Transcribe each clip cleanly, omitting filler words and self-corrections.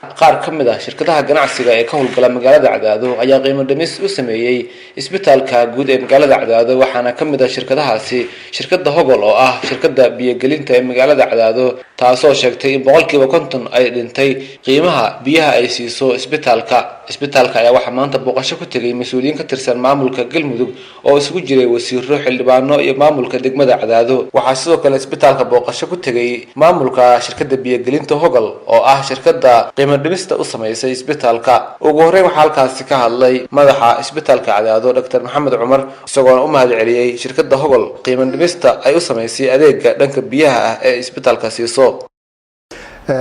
Qaar ka mid ah shirkadaha ganacsiga ee ka howlgala magaalada Cadaado ayaa qiimo dhimis u sameeyey isbitaalka guud ee magaalada Cadaado. Waxaana ka mid ah shirkadahaasi shirkadda Hogol, oo ah shirkadda biyogelinta ee magaalada Cadaado, taasoo sheegtay in 50% ay dhintay qiimaha biyaha ay siiso isbitaalka. Isbitaalka ayaa waxaa maanta booqasho ku tegay mas-uuliyiin ka tirsan maamulka Galmudug oo isugu jiray wasiiro, xildhibaano iyo maamulka degmada Cadaado. Waxaa sidoo kale isbitaalka booqasho ku tegay maamulka shirkadda biyogelinta Hogol, oo ah shirkadda qiimo dhimista u samaysay isbitaalka. Ugu horreyn waxaa halkaasi ka hadlay madaxa isbitaalka Cadaado, Dr Maxamed Cumar, isagoona u mahad celiyey shirkadda Hogol qiimo dhimista ay u samaysay adeega dhanka biyaha ah ee isbitaalka siiso.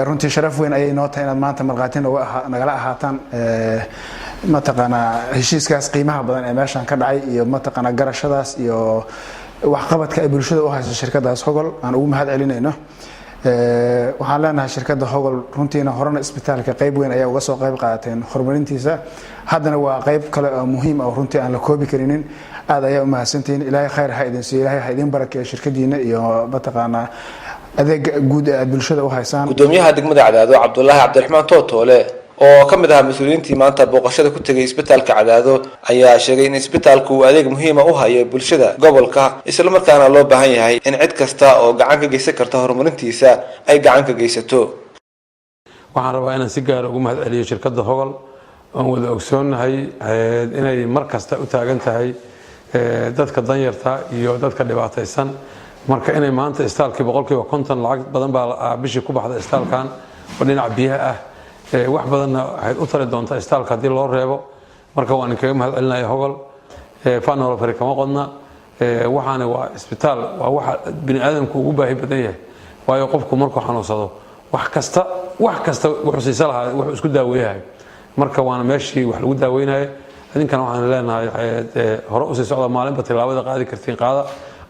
Runtii sharaf weyn ayay noo tahay inaad maanta markhaati nagala ahaataan, mataqaanaa, heshiiskaas qiimaha badan ee meeshan ka dhacay iyo, mataqaanaa, garashadaas iyo waxqabadka ay bulshada u hayso shirkadaas Hogol aan ugu mahad celinayno. Waxaan leenahay shirkadda Hogol, runtiina horena isbitaalka qayb weyn ayaa uga soo qayb qaadateen horumarintiisa, haddana waa qayb kale oo muhiim ah oo runtii aan la koobi karinin. Aad ayaa u mahadsantihiin. Ilaahay khayr ha idin siiyo, Ilaahay ha idin barakeeyo shirkadiina iyo, mataqaanaa, adeega guud ee aad bulshada u haysaan. Gudoomiyaha degmada Cadaado, Cabdulaahi Cabdiraxmaan Tootoole, oo ka mid ahaa mas-uuliyiintii maanta booqashada ku tegay isbitaalka Cadaado, ayaa sheegay in isbitaalku uu adeeg muhiima u hayo bulshada gobolka, islamarkaana loo baahan yahay in cid kasta oo gacan ka geysan karta horumarintiisa ay gacan ka geysato. Waxaan rabaa inaan si gaara ugu mahad celiyo shirkadda Hogol, oon wada ogsoonnahay inay mar kasta u taagan tahay dadka danyarta iyo dadka dhibaataysan. Marka inay maanta istaalkii 50% lacag badan baa bishii ku baxda istaalkan oo dhinaca biyaha ah, wax badanna waxay u tari doontaa istaalka haddii loo reebo. Marka waan inkaga mahad celinaya Hogol. Faanoolo fari kama qodna. Waxaana waa isbitaal, waa waxa bini aadamku ugu baahi badan yahay, waayo qofku markuu xanuunsado wax kasta wuxuu siisa lahaa, wuxuu isku daaweeyahay. Marka waana meeshii wax lagu daaweynaya. Idinkana waxaan leenahay hore usii socda, maalinba tillaabada qaadi kartiin qaada,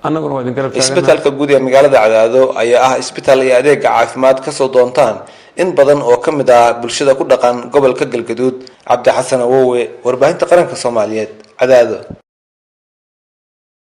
annaguna waa idin garab taaganahay. Isbitaalka guud ee magaalada Cadaado ayaa ah isbitaal ay adeega caafimaad kasoo doontaan in badan oo ka mid ah bulshada ku dhaqan gobolka Galgaduud. Cabdi Xasan Awowe, Warbaahinta Qaranka Soomaaliyeed, Cadaado.